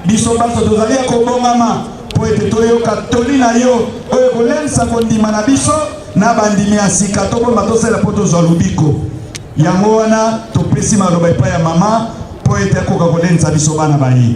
Biso banso tozali ya kobongama mpo ete toyoka toli na yo oyo ekolendisa kondima na biso na bandimi ya sika tobomba tosala mpo tozwa lobiko. Yango wana topesi maloba epai ya mama mpo ete akoka kolendisa biso bana ba ye.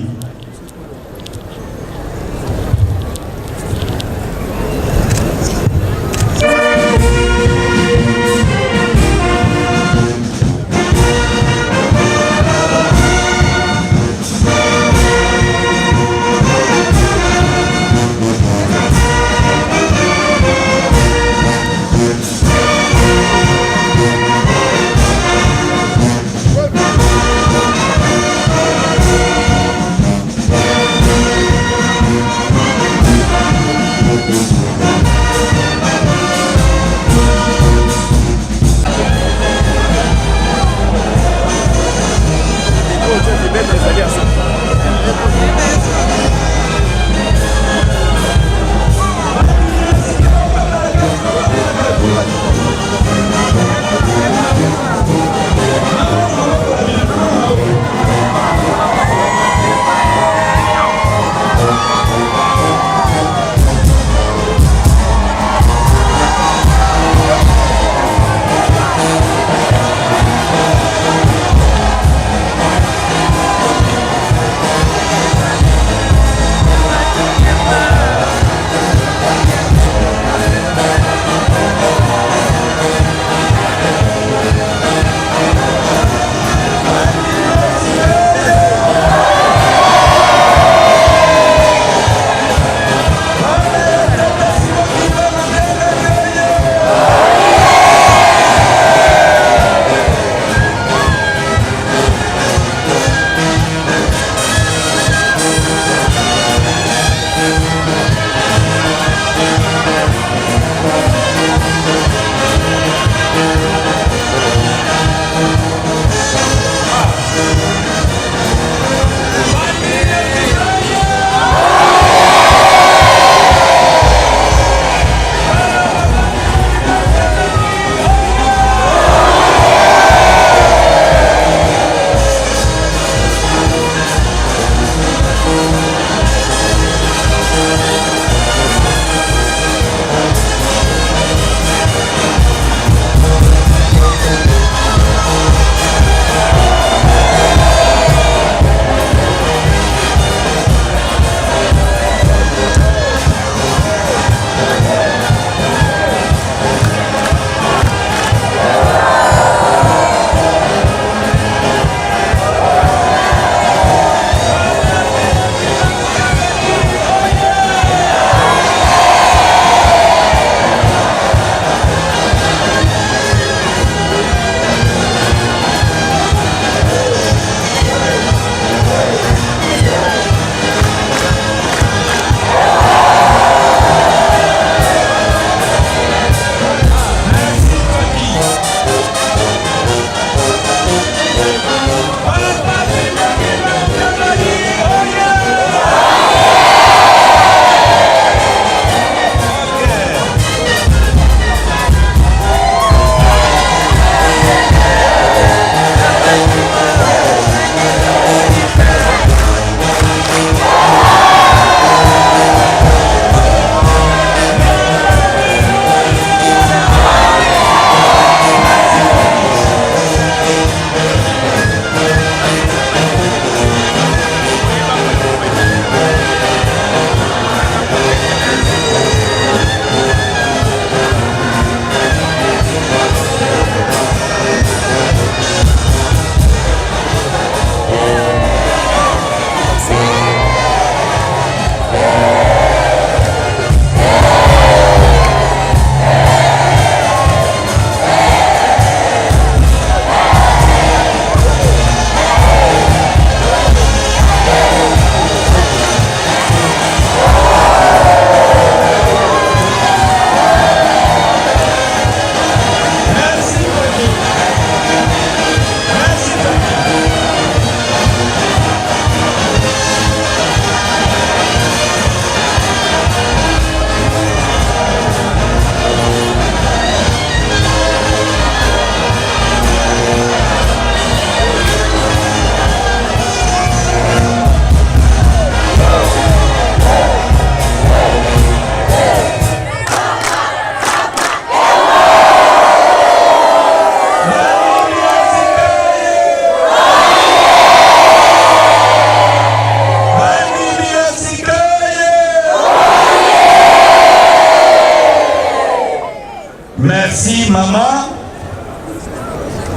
Merci mama.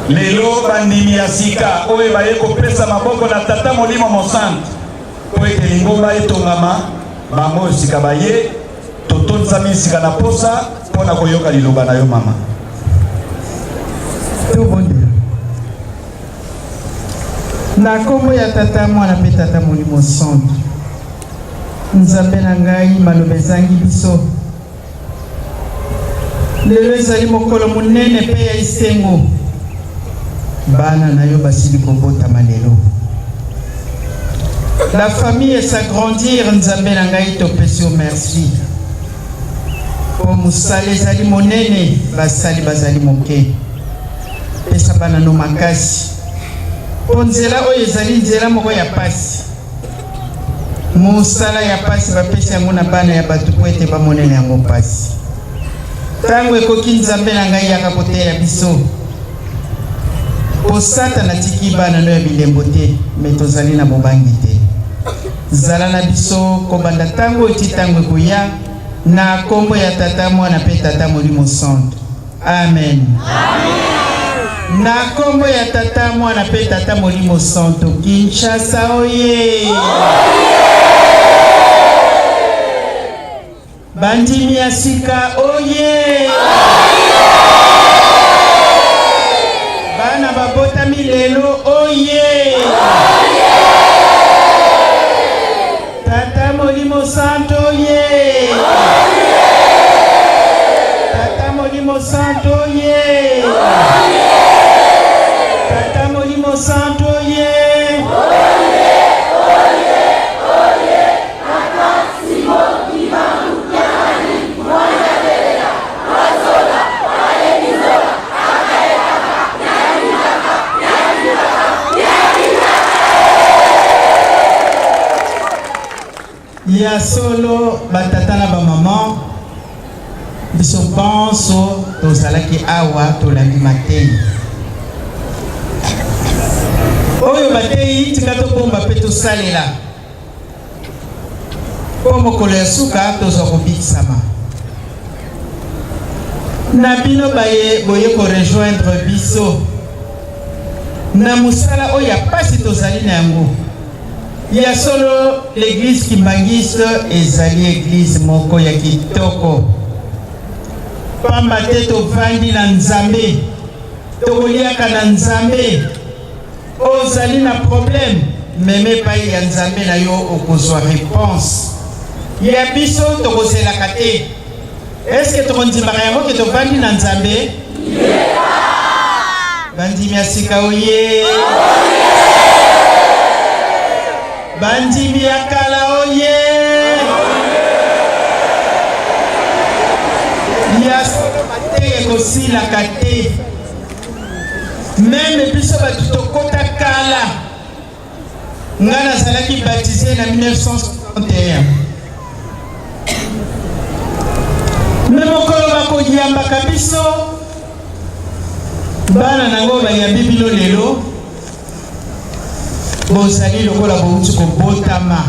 Lelo bandimi ya sika oyo baye kopesa maboko na Tata Molimo Mosantu mpo ete lingomba etongama, bango oyo sika baye, totondisami sika na posa mpo na koyoka liloba na yo mama. Tobondela. Na nkombo ya Tata, Mwana mpe Tata Molimo Santu. Nzambe na ngai, maloba ezangi biso. Lelo ezali mokolo monene mpe ya esengo. Bana na yo basili kobotama lelo. La famille s'agrandir, Nzambe na ngai, topesi yo merci. Mpo mosala ezali monene, basali bazali moke. Pesa bana no makasi. Mpo nzela oyo ezali nzela moko ya pasi. Mosala ya pasi bapesi yango na bana ya bato mpo ete bamonela yango pasi. Ntango ekoki, Nzambe na ngai, yaka koteya biso. Mpo Satana atiki bana no ya bilembo te, me tozali na bobangi te. Zala na biso kobanda ntango oyo ti ntango ekoya, na nkombo ya Tata, Mwana mpe Tata Molimo Santu. Amen. Na nkombo ya Tata, Mwana mpe Tata Molimo Santo, Kinshasa oye! Bandimi ya sika oye! Bana babotami lelo oye! Tata Molimo Santo oye! Tata Molimo Santo oye! Tata Molimo Santo oye! Ya solo, batata na bamama, biso banso tozalaki awa, tolandi mateyi oyo bateyi. Tika tobomba mpe tosalela mpo mokolo ya suka tozwa kobikisama. Na bino baye boye korejoindre biso na mosala oyo ya pasi tozali na yango, ya solo, l'église kimbanguiste ezali église moko ya kitoko, pamba te tovandi na Nzambe, tokoliaka na Nzambe. Ozali na problème, meme epai ya Nzambe na yo, okozwa réponse. Ya biso tokozelaka te. Eske tokondimaka yango ke tovandi na Nzambe? Bandimi ya sika oye! Bandimi ya kala oye! Ya solo, mateya ekosilaka te. Meme biso bato tokota kala, nga nazalaki baptisé na 1961, me mokolo bakoyambaka biso bana nango, bayambi bino lelo, bozali lokola bouti kobotama.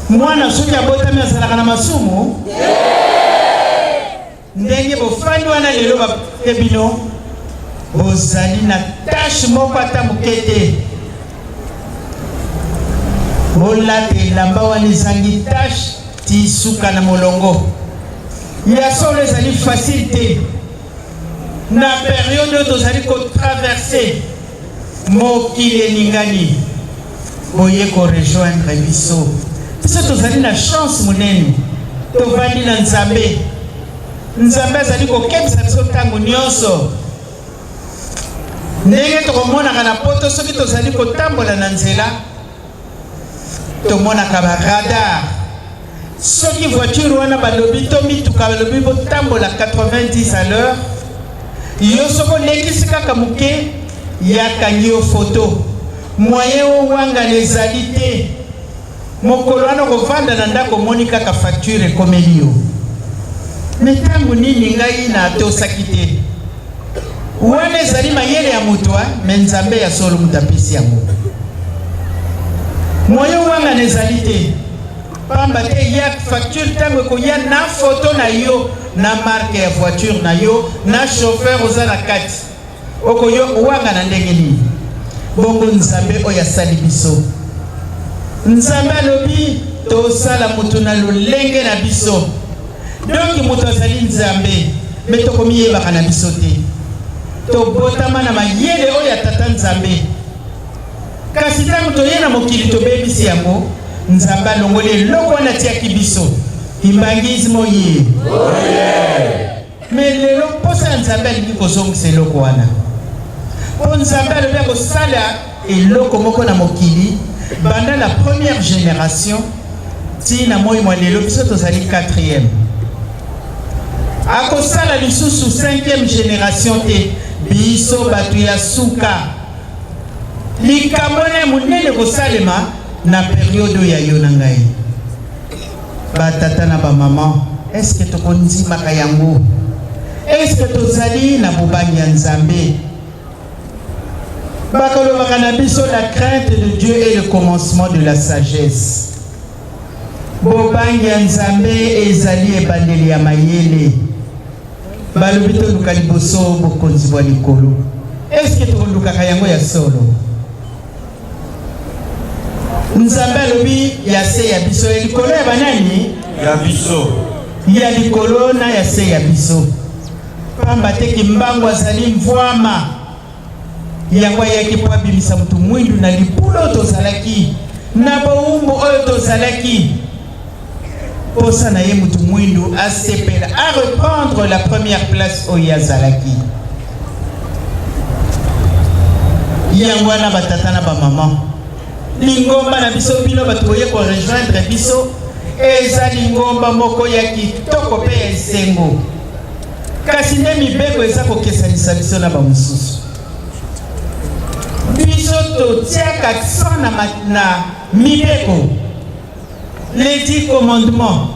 Mwana soki abotami azalaka na masumu? Ndenge bofandi wana lelo, bape bino bozali na tache moko ata moke te. Bolata elamba wana ezangi tache ti suka na molongo. Ya solo, ezali facile te na période oyo tozali kotraverse. Mokili eningani. Boye korejoindre biso, biso tozali na chance monene, tovandi na Nzambe. Nzambe azali kokebisa biso ntango nyonso. Ndenge tokomonaka na Poto, soki tozali kotambola na nzela, tomonaka baradar. Soki voiture wana balobi to mituka balobi botambola 90 à l'heure, yo soki olekisi kaka moke, yakangi yo foto. Moyen owangana ezali te. Mokolo wana okovanda na ndako, omoni kaka facture ekomeli yo. Me ntango nini ngai natosaki te? Wana ezali mayele ya moto, me Nzambe ya solo moto apesi yango. Moyen owangana ezali te. Pamba te ya facture ntango ekoya na foto na yo, na marque ya voiture na yo, na chauffeur oza na kati, okoyo wanga na ndenge nini? Bongo Nzambe oyo asali biso, Nzambe alobi tosala moto na lolenge na biso. Donc moto azali Nzambe, me tokomiyebaka na biso te. Tobotama na mayele oyo ya Tata Nzambe, kasi ntango toye na mokili tobebisi yango. Nzambe alongoli eloko wana atiaki biso. Kimbanguisme oye! Me lelo mposa ya Nzambe, alingi kozongisa eloko wana, mpo Nzambe alobi akosala eloko moko na mokili banda la première génération ti na moi mwa lelo. Biso tozali quatrième, akosala lisusu cinquième génération te. Biso bato ya suka, likambo wana ya monene kosalema na période oyo ya yo na ngai. Batata na bamama, eske tokondimaka yango? Eske tozali na bobangi ya Nzambe? Bakolobaka na biso: "La crainte de Dieu est le commencement de la sagesse." Bobangi ya Nzambe ezali ebandeli ya mayele. Balobi toluka liboso bokonzi bwa likolo. Eske tokolukaka yango ya solo? Nzambe alobi ya se ya biso, ya likolo ya banani? Ya biso. Ya likolo na ya se ya biso. Pamba te Kimbangu azali mvwama. Yango ayaki mpo abimisa motu mwindu na libulu oyo tozalaki, na bowumbu oyo tozalaki. Posa na ye, motu mwindu asepela, a reprendre la première place oyo azalaki. Yango wana, batata na bamama, lingomba na biso, bino bato boye korejoindre biso, eza lingomba moko ya kitoko mpe ya esengo. Kasi nde mibeko eza kokesanisa biso na bamosusu. Biso totiaka accent na mibeko, les 10 commandements.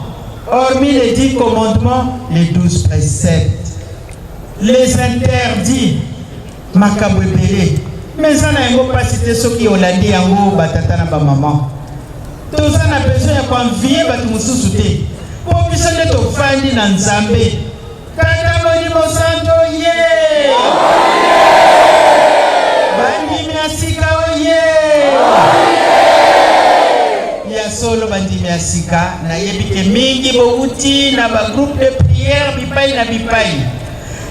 Hormis les 10 commandements, les 12 préceptes, les interdits, makambo ebele. Me eza na yango mpasi te soki olandi yango. Batata na bamama, toza na besoin ya koenvier bato mosusu te, mpo biso nde tofandi na Nzambe Tata Molimo Santo ye. Bandimi ya sika oye! Ya solo, bandimi ya sika, nayebi ke mingi bowuti na bagroupe de prière bipai na bipai.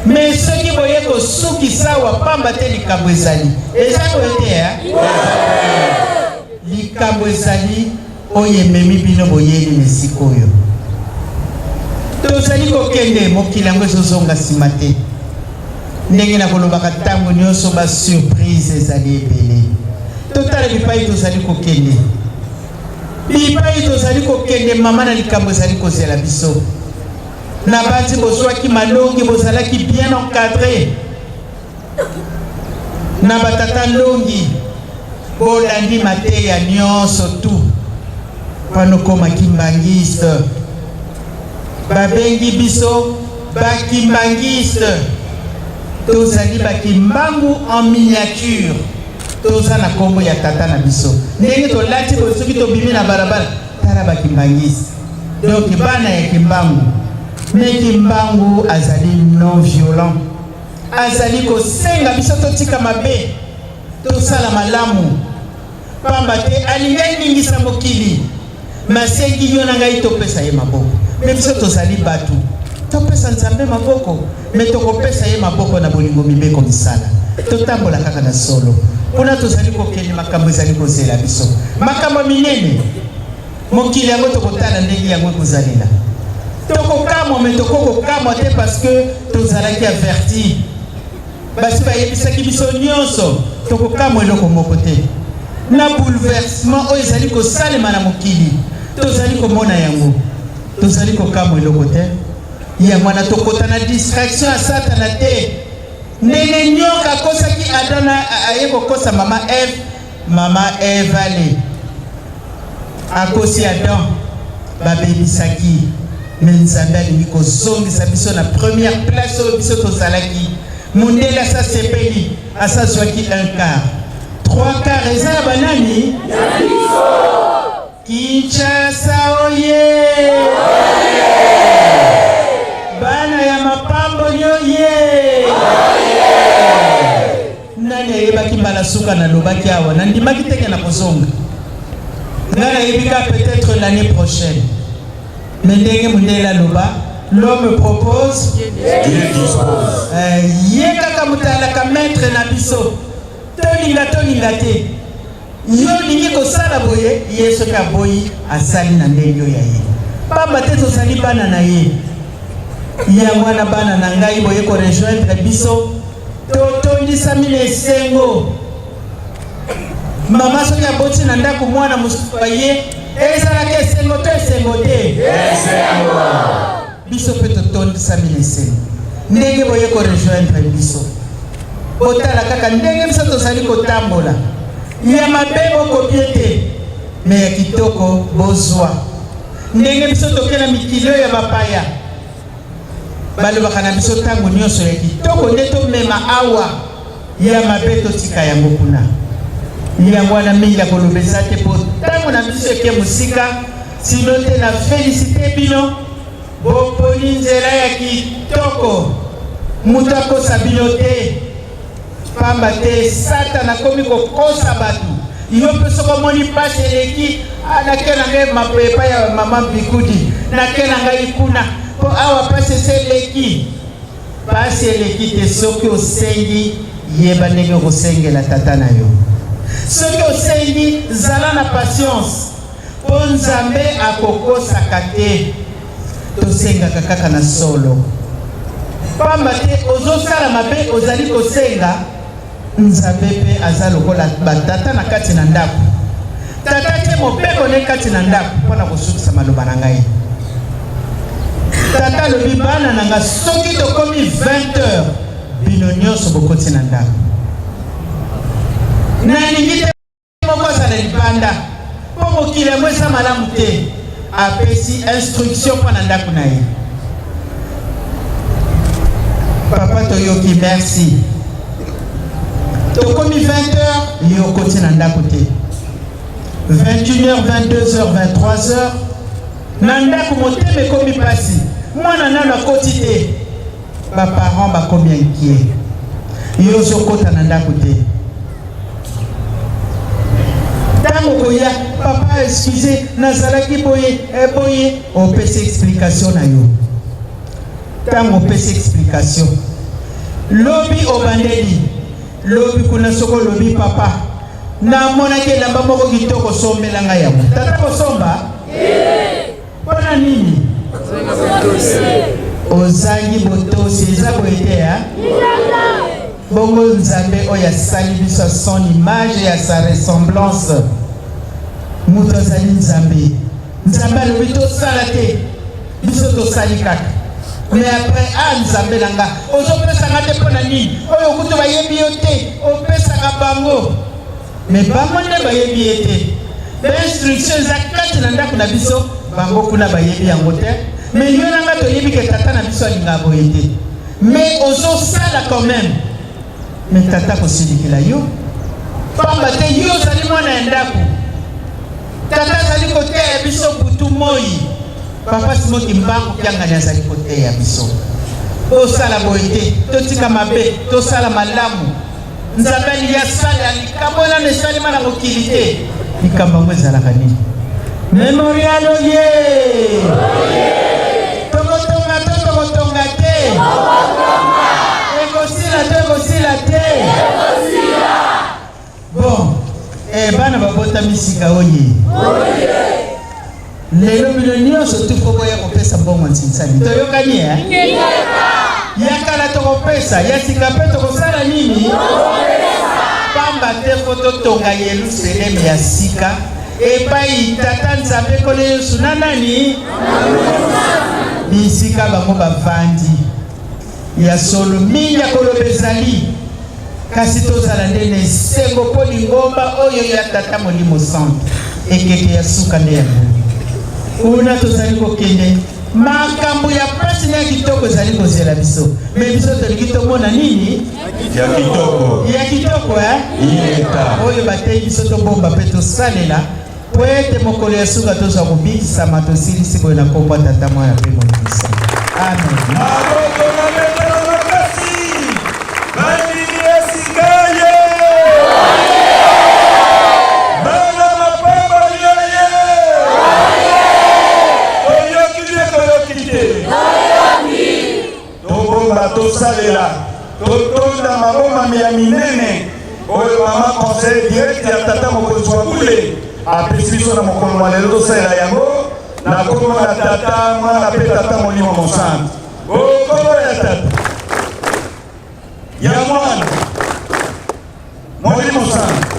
Me soki boye kosukisa awa, pamba te likambo ezali, eza boye te, eh? Likambo ezali oyo ememi bino boyeli na esika oyo. Tozali kokende, mokili yango ezozonga nsima te. Ndenge na kolobaka ntango nyonso, basurprise ezali ebele. Totala bipai tozali kokende, bipai tozali kokende, mama, na likambo ezali kozela biso. Na bandi bozwaki malongi, bozalaki bien encadré na batata ndongi, bolandi mateya nyonso tu mpano koma kimbanguiste. Babengi biso bakimbanguiste, tozali bakimbangu en miniature. Toza na nkombo ya tata na biso. Ndenge tolati boye, soki tobimi na balabala, tala bakimbanguiste. Donc bana ya Kimbangu. Me Kimbangu azali non violent, azali kosenga biso totika mabe, tosala malamu, pamba te alingi aningisa mokili. Me asengi yo na ngai topesa ye maboko. Me biso tozali bato, topesa Nzambe maboko, me tokopesa ye maboko na bolingo, mibeko, misala. Totambola kaka na solo. Kuna tozali kokende, makambo ezali kozela biso, makambo minene. Mokili yango tokotala ndenge yango ekozalela, tokokamwa. Me tokokokamwa te, parce que tozalaki averti, basi bayebisaki biso nyonso. Tokokamwa eloko moko te na bouleversement oyo ezali kosalema na mokili. Tozali komona yango, tozali kokamwa eloko te. Yango wana tokota na distraction ya Satana te. Ndenge nyoka akosaki Adam, aye kokosa mama Eve, mama Eve ale akosi Adam, babebisaki. Me Nzambe alingi kozongisa biso na première place oyo biso tozalaki. Mondele asasepeli, asazwaki un quart, trois quart eza ya banani? Kinshasa oye! nayebaki mbala suka nalobaki awa, nandimaki te ke nakozonga. Ngai nayebi kaka peut-être l'année prochaine. Mais ndenge mundele aloba, l'homme propose, Dieu dispose. Ye kaka moto alaka maître na biso. Tolinga tolinga te, yo olingi kosala boye, ye soki aboyi, asali na ndenge oyo ya ye, pamba te tozali bana na ye. Yango wana, bana na ngai, boye korejoindre biso, totondisami na esengo. Mama soki aboti na ndako mwana mosusu aye, ezalaka esengo to esengo te? Biso mpe totondisami na esengo ndenge boye korejoindre biso. Botala kaka ndenge biso tozali kotambola. Ya mabe bocopier te, mais ya kitoko bozwa. Ndenge biso tokela mikili oyo ya bapaya, balobaka na biso ntango nyonso ya kitoko nde tomema awa, ya mabe totika yango kuna. Yango wana, mingi ya koloba eza te, mpo ntango na biso eke mosika. Sinon te, na féliciter bino, boponi nzela ya kitoko. Moto akosa bino te, pamba te Satana akomi kokosa bato. Yo mpe soki omoni mpasi eleki, nake na ngai epai ya mama Bikudi, nake na ngai kuna, mpo awa mpasi esi eleki. Mpasi eleki te. Soki osengi, yeba ndenge okosengela tata na yo. Soki osengi, zala na patience, mpo Nzambe akokosaka te. Tosengaka kaka na solo, pamba te ozosala mabe, ozali kosenga. Nzambe mpe aza lokola batata na kati na ndako. Tata tie mobeko ne kati na ndako. Mpo na kosukisa maloba na ngai, tata alobi: "Bana na nga, soki tokomi 20 heures, bino nyonso bokoti na ndako. Nalingi te moko azala libanda, mpo mokili yango eza malamu te." Apesi instruction mpo na ndako na ye. Papa, toyoki, merci. Tokomi 20 heures, ye okoti na ndako te. 21 heures, 22 heures, 23 heures, na ndako motema ekomi mpasi, mwana nano akoti te. Baparent bakomi inquiet, yo ozokota na ndako te. Ntango koya: "Papa, excuse, nazalaki boye boye." Opesi explication na yo. Ntango opesi explication, lobi obandeli, lobi kuna soki olobi: "Papa, namonaki elamba moko kitoko, sombela ngai yango." Tata kosomba mpona nini? Ozangi botosi. Eza boye te ya bongo? Nzambe oyo asali biso son image ya sa ressemblance, moto azali Nzambe. Nzambe alobi tosala te, biso tosali kaka. Mais après: "Ah, Nzambe na nga, ozopesanga te mpo na nini? Oyo kutu bayebi yo te, opesaka bango." Mais bango nde bayebi ye te. Bainstruction eza kati na ndako na biso, bango kuna bayebi yango te. Mais yo na nga toyebi ke tata na biso alingaka boye te, mais ozosala quand même. Mais tata kosilikela yo, pamba te yo ozali mwana ya ndako. Tata azali koteya biso butu moi. Papa Simoki Mbangu Kiangani azali koteya biso: tosala boye te, totika mabe, tosala malamu. Nzambe alingi asala likambo nano esalema na mokili te. Likambo yango ezalaka nini? Mémorial oye! Tokotonga to tokotonga te? Ekosila to ekosila te? Bon, bana babotami sika oye lelo, bino nyonso tuko boya kopesa mbongo nsinsani. Toyokani e? Ya kala tokopesa, ya sika mpe tokosala nini? Pamba te fo totonga Yelusaleme ya sika, epai Tata Nzambe Nkolo Yesu na nani bisika bango bavandi. Ya solo, mingi ya koloba ezali, kasi tozala nde na esengo mpo lingomba oyo ya Tata Molimo Santu, ekeke ya suka nde yango. Kuna tozali kokende, makambo ya mpasi na ya kitoko ezali kozela biso. Mais biso tolingi tomona nini? Ya kitoko. Ya kitoko e? Ingeta. Oyo bateyi biso, tobomba mpe tosalela, po ete mokolo ya suka tozwa kobikisama. Tosilisi boye na nkombo ya Tata, Mwana mpe Molimo Santu. Amen. Maboko na betela makasi, bandimi ya sika ye. Tosalela, totonda mabombami ya minene oyo mama conseiller direct ya tata mokonzi wa bule apesi biso na mokolo mwa lelo. Tosalela yango na kombo na Tata, Mwana mpe Tata Molimo Mosantu. Okombo ya Tata, ya Mwana, Molimo Santu.